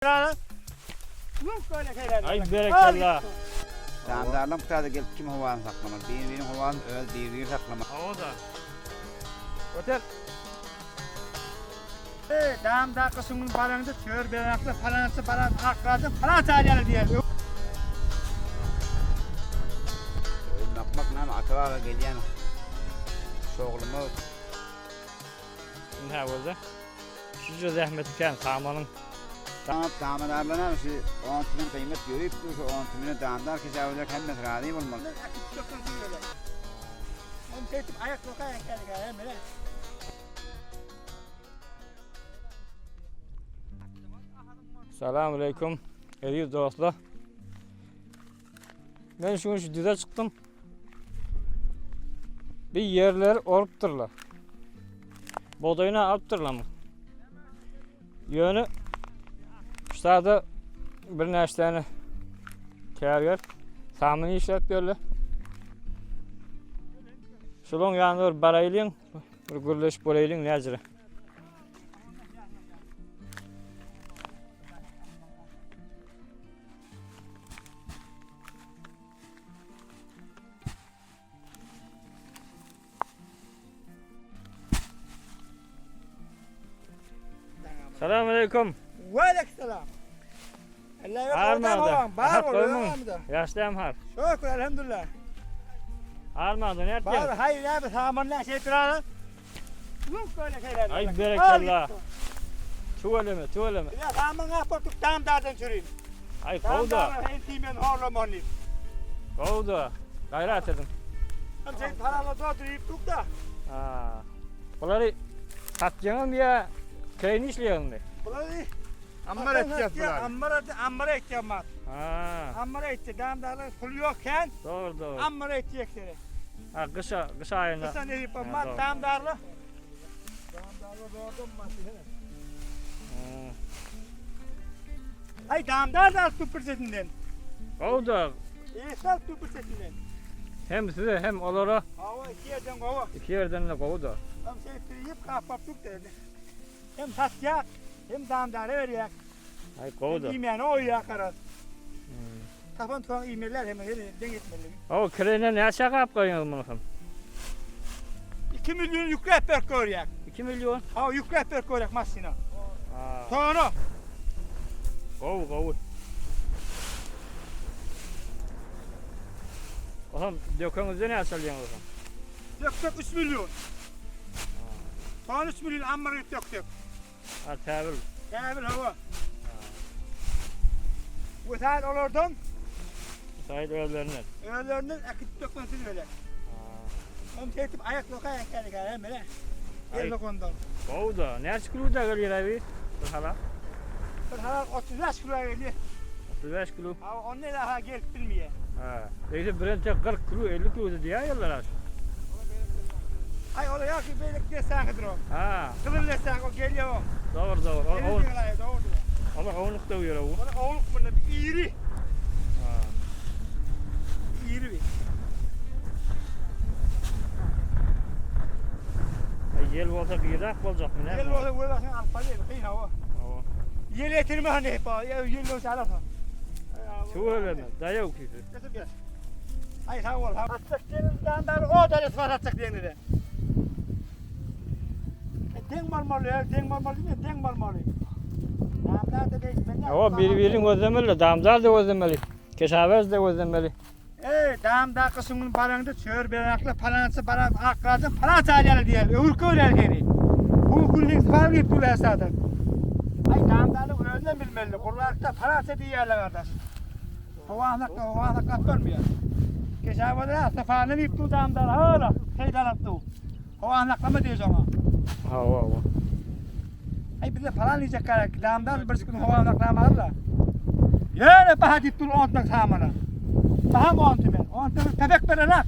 Aý berekella. Jandarlaň bu taýda gelip kim howany saklamaly? Bir-biriniň howasyny öz bir-biri saklamaly. Hawa-da. Göter. Eý, damdaky süňňüň balaňda çör berakly palançy balan akladyň palanç alýaly diýeli. Goýun bakmak näme ata-baba gelýän şoglumyz. Ynha boldy. Şunça zähmeti kän samanyň. Tamam damanarlanam şu on tümen gyýmat ýörüp dur şu on tümene damdar keşawezek hemmesi razy bolmaly. Salam aleýkum eziz dostlar. Men şu gün şu düze çykdym. Bir yerler orupdyrlar. Bogdaýyny alypdyrlar. Ýöne şu bir näçe tane kärger samyny işläp ýörler. Şularyň ýanyna bir baraýlyň, bir gürleşip boraýlyň näjire. Salam aleyküm. Ve aleyküm Armada. Bar ol. Yaşlayan har. Şükür elhamdülillah. Armada ne Bar hayır abi samanla şey durana. Ay berekella. Tüweleme, tüweleme. Ya saman apottuk tam dardan süreyim. Ay gowda. Entimen horlamony. Gowda. Gaýrat edin. Hem sen parala doldurayım tuk da. Ha. Bulary satýaňmy ýa kireýini işleýäňmi? Bulary Ammar etýäs bulary. Ammar et, ammar etýär mat. Ha. Ammar etdi. Damdarlar pul ýok ken. Dogry, dogry. Ammar etjek seni. Ha, gyşa, gyş aýynda. Gyşa ne ýap Ha, mat dogry. damdarlar. Damdarlar zordum mat. Hmm. Ay damdar da tüpür setinden. Gowda. İsa tüpür setinden. Hem size hem olara Hava iki yerden kova. iki yerden de gowda. Hem şey yiyip kapap tuk dedi. Hem satyak hem damdara veryak. Ay gowda. İymeyen o yakarar. Tapan tuan iymeler hemen her den etmeli. O kireýine näçe gap goýuňyz muny hem? 2 milyon yükle per göryak. 2 milyon. Ha yükle per göryak masina. Ha. Sonra Gowy, gowy. Oğlum döküňizde ne açalýaňyz oğlum? dök dök 3 milyon. Ton 3 milyon ammar dök dök. Ha täbil. Täbil hava. Vesair olardan Saýt özlerinden. özlerinden akıt dökmesini öyle. Onu çekip ayak lokaya geldik hemen. Ay. El lokondan. Gowy da. Näçe kilo da gelýär abi? Bir hala. Bir halal 35 kilo geldi. 35 kilo. Ha on ne daha gelip bilmiyor. Ha. Eýse birinci 40 kilo 50 kilo diýýärler aş. Ay ola ya ki beylik diye sakıdır o. Ha, Kızıl desen o geliyor o. dogry dogry. O Geliyor o diyorlar, doğru diyor. Olar ownuk da ýör o. Ola oğluk bunda bir iri. Ha. İri bir. Ay ýel bolsa gyrak boljak mı Gel näme? ola böyle sen alıp alıyor. Kıyın hava. Hawa. Yel etirme hani hep. Ya yel olsa alasın. Tüweleme, daýaw küýsi. Getir gel. Ay sağ ol. Atsak denizden beri o deresi var atsak denizde. E, den malmalı ya, den malmalı değil mi? Den malmalı. Damlar da değişmeli. Hawa bir-birini gözlemeli, damdar da gözlemeli. Keşawez de gözlemeli. Ey damda kısımın balaňda çör berakly palançy balan akladyň palanç alýaly diýeli. Öwürk öýler geri. Bu günlük fark etdi esasda. Ay damdaly özüne bilmeli. Gurlakda palanç diýerler kardeş. Howalakda howalak görmüyor. Geçen bolýar, safany diýip du damdar hala peýdalap du. Howalaklama diýjek ona. Hawa, hawa. Ay bize palan diyecek gerek. Damdar bir gün howalaklamaly da. Ýöne baha diýip dur ontmak samana. Baha mı on tümen? On tümen tebek berenak.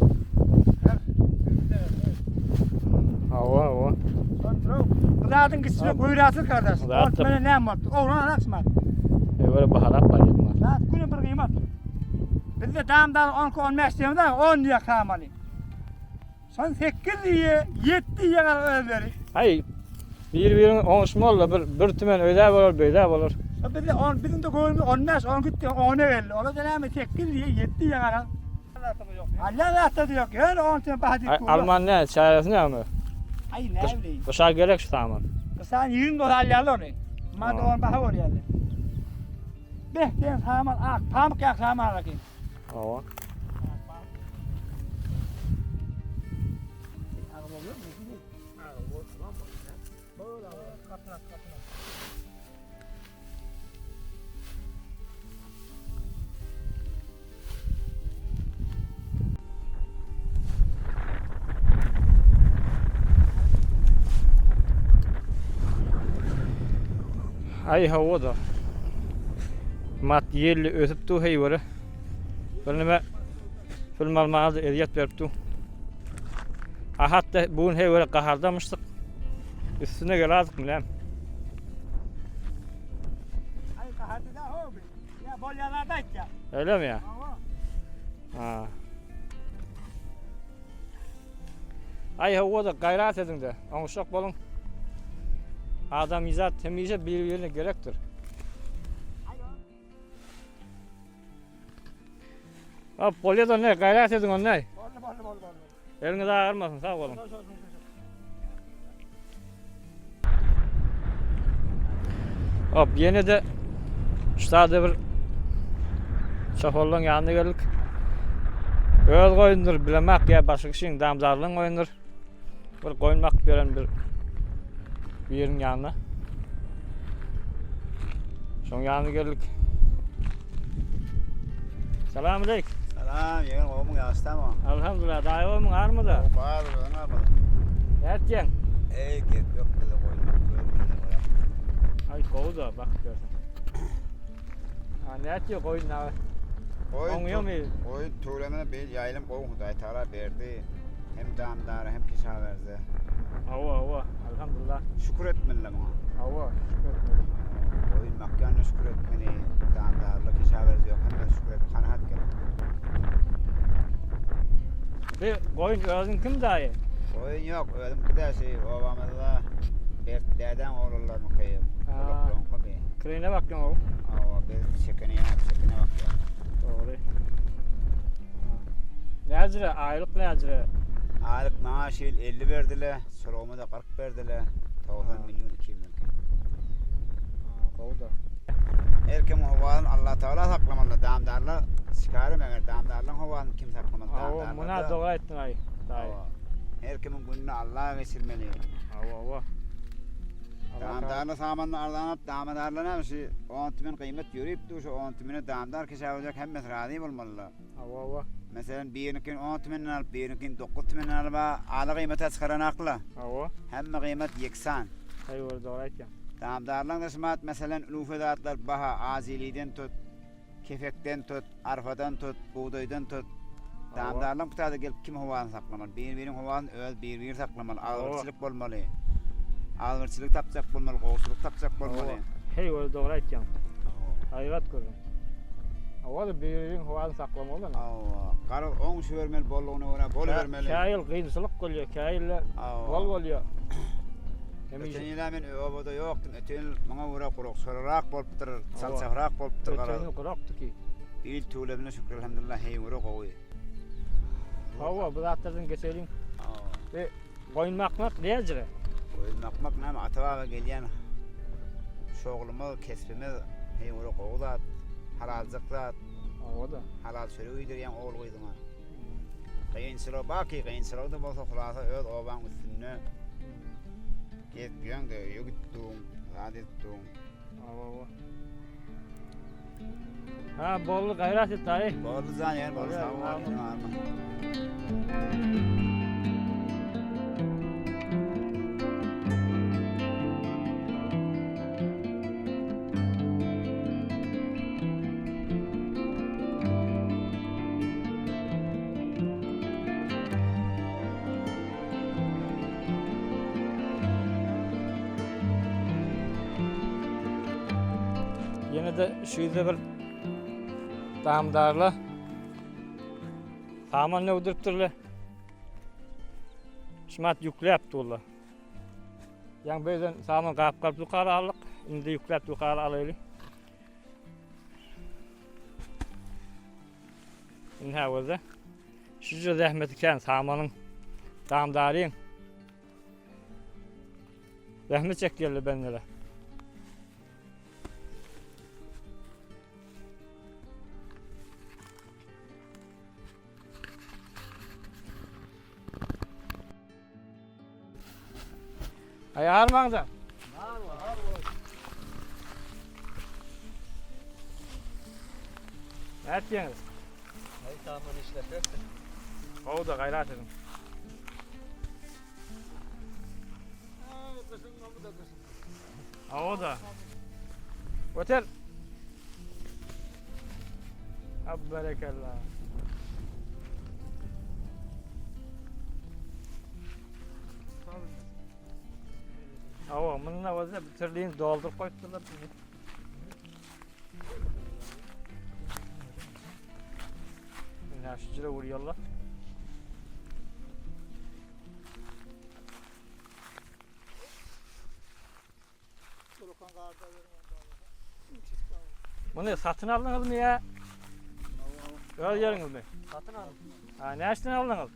Hawa, hawa. Zaten gitsin buyurasın kardeş. Zaten. Ortmene ne yaptı? Oğlan aksma. Eýwere bahalap barýar. Saat günü bir kıymet. Bizde damdan 10 15 diyorum da 10 diye kalmalı. Son 8 diye 7 diye kadar özleri. Ay bir-birini oňuşmaly bir bir tümen öýde bolar, beýde bolar. Biz on bizim de göwnümiz 15 10 gitdi 10'a geldi. Ola da näme 8 diýe 7 diýe gara. Allah zatda da yok. Ýöne 10 tümen baha diýip. Alman ne? Çäresi näme? Ay ne bileyim. Gyşa gerek şu saman. Sen 20 dolar alýarlar ony. Madde on baha bolýarlar. Beh diýen saman ak, pamyk ýak saman alaky. Hawa. Aý hawa-da. Mat ýelli ösüp dur heýwere. Bir neme film almaga-da ezýet berip dur. A hatda bu gün heýwere gahardamyşdyk. Üstüne geladyk bilem. Aý gaharda da ho bi. Ya bolýanlarda aýtýar. Öyle mi ya? Hawa. Ha. Aý hawa-da gaýrat ediň-de, oňuşak boluň. Adamzat hemişe bir-birine gerekdir. Hop, bolýa-da ne, gaýrat ediň onda. Boldy, boldy, boldy, boldy. Eliňiz agyrmasyn, sag boluň. Hop, ýene-de şu sada bir çopanlaryň ýanyna geldik. Öz goýundyr, bilemak ýa başga kişiň damdarlygyň goýundyr. Bir goýun bakyp ýören bir biriniň ýanyna. Şoň ýanyna geldik. Salam aleyküm. Salam, ýegen gowumyň ýaşdamy? Alhamdulillah, daýy gowumyň armyda? Bar, özüň armyda. Nätýäň? Eý, gep ýok, bize goýun goýun. Aý, gowy da, bakyp ýörsün. Ha, nätýä goýun nawe? Goýun Oňýarmy? Goýun tüwlemene bir ýaýlym gowy Hudaý Tagala berdi. Hem damdara hem kişawerze. Hawa, hawa, alhamdulillah. Şükür etmeli muňa. Hawa, şükür etmeli. Goýun bakýanyna şükür etmeli. Damdarly kişawerze ýok, hemme şükür et, kanaat gerek. Bir goýun özüň kim daýy? Goýun ýok, özümki däl şeý obamyzda Bert dädäň oglanlarynyňky. Gulaklaryňky bi. Kireýine bakýaň oglum. Hawa, biz çekene ýa çekene bakýas. Dogry. Näjire, aýlyk näjire? Aýlyk maňa şu ýyl 50 berdiler, çolugyma da 40 berdiler. 90 million ikimiziňki. Gowy-da. Her kimiň howasyny Allah Tagala saklamaly, damdarlar çykaram eger damdarlaryň howasyny kim saklamaly, Hawa, muna damdarlar. dogry aýtdyň aý, daýy. Her kimiň gününi Allah geçirmeli. Hawa, hawa. Damdarly samanyny arzan alyp, damadarly näme şu 10 tümen gyýmat ýörüp dur, şu 10 tümene damdar kişä boljak hemmesi razy bolmalylar. Hawa, hawa. Meselem, biriniňkini 10 tümenden alyp, biriniňkini 9 tümenden alyp, ala gyýmata çykaranakla. Hawa. Hemme gyýmat ýeksan. Haýwar dogry aýtýaň. Damdarlaň da şumat meselem lufe zatlar baha, aziliden tut, kefekden tut, arfadan tut, bugdaýdan tut. Damdarlaň bu gelip kim howasyny saklamaly? Bir-biriniň howasyny öz bir-biri saklamaly. Agzybirçilik bolmaly. Agzybirçilik tapjak bolmaly, gowşulyk tapjak bolmaly. Heý, ol dogry aýtýaň. Haýbat gürrüň. Hawa-da bir-biriniň howasyny saklamaly. Hawa. Garaz oňşubermeli bollugyna görä bolubermeli. Käýil kynçylyk bolýar, käýil bol bolýar. Öten ýyl-a men obada ýokdum. Öten ýyl muňa görä gurakçylyrak bolupdyr, çalçagrak bolupdyr garaz. Öten ýyl gurakdy ki. Ýyl tüwlemine şükür elhamdülillah heý göre gowy. Hawa, bu zatlardan geçeliň. Hawa. Goýun bakmak näjire? Goýun bakmak näme ata-baba gelýän şoglumyz, kesbimiz, heý göre gowy zat, halaljyk zat. Hawa-da. Halal çörek iýdirýäň ogul-gyzyňa. Kynçylygy bar ki, kynçylygy-da bolsa hulasa öz obaň üstünde gezip ýöň-de öýe gitdiň, zat etdiň. Hawa. Ha, boldy, gaýrat et daýy. Boldy jan, ýene boldy, sag bol, arma. Ýene-de şu ýerde bir damdarla saman öwdüripdirler. Şumat ýükläp durlar. Ýaňy bu ýerden saman gap-gap ýukary aldyk. Indi ýükläp ýukary alaýly. Indi gözle. Şuja zähmeti kän samanyň damdaryň. Zähmet çekýärler bendeler. Ay armaňda. Nätdiňiz? Ay saman işleter. Gowy-da gaýrat ediň. Hawa-da. Göter. Ha berekella. Hawa, munda bolsa bitirdiğin doldurup koyupdurlar. Ine şu jire urýarlar. Muny satyn aldyňyzmy ýa? Öz ýeriňizmi? Satyn aldım. Ha, näçeden aldyňyz?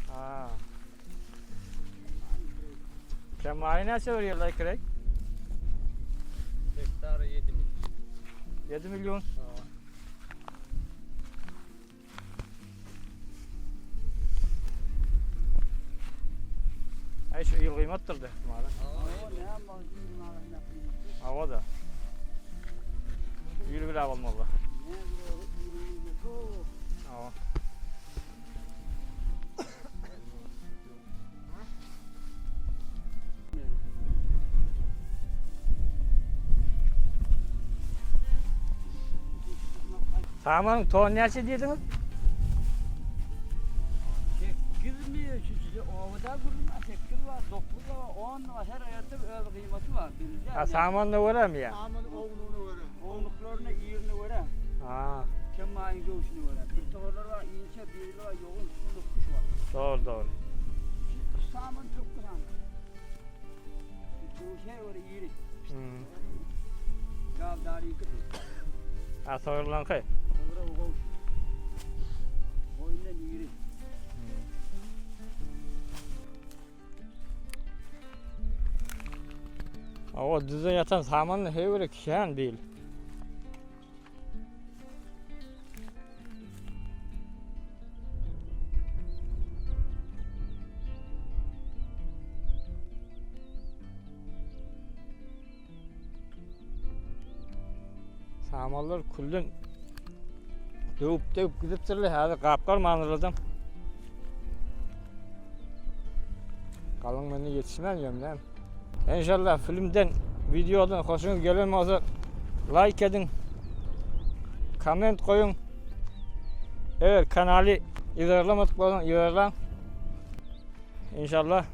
Ha. Kemaýy näçe berýärler kirek? Hektary 7 milyon. 7 milyon. Ay şu ýyl gyýmatdyr da ihtimalan. Hawa da. Ýyl bile bolmaly. Hawa. Samanyň tony näçe diýdiňiz? 8 mi? Şu obada gürrüň 8 bar, 9 bar, 10 bar, her ýerde öz gyýmaty bar. Ha, samanyna göremi ýa? Samany ownugyna görä. Ownuklaryna, ýerine görä. Ha. Kemaýyň döwşüne görä. Bir toparlar bar, inçe, birli bar, ýogyn, pökgüş bar. Dogry, dogry. Saman pökgü saman. Döwşe görä iri. Hmm. Galdary köpük. Ha, sogurlanky. Sogra gow. Goýundan iri. Awa düzde ýatan saman höwre kän bil. Samanlar külden döwüp-döwüp gidipdirler. Häzir gapgar manyrladan. Galyň meni ýetişmän ýömlän. Enşallah filmden, wideodan hoşuňyz gelen bolsa like ediň. Komment goýuň. Eger kanaly yzarlamadyk bolsaň yzarlaň. Inşallah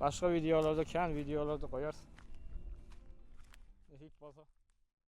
başga wideolarda kän wideolarda goýarys. Nesip bolsa.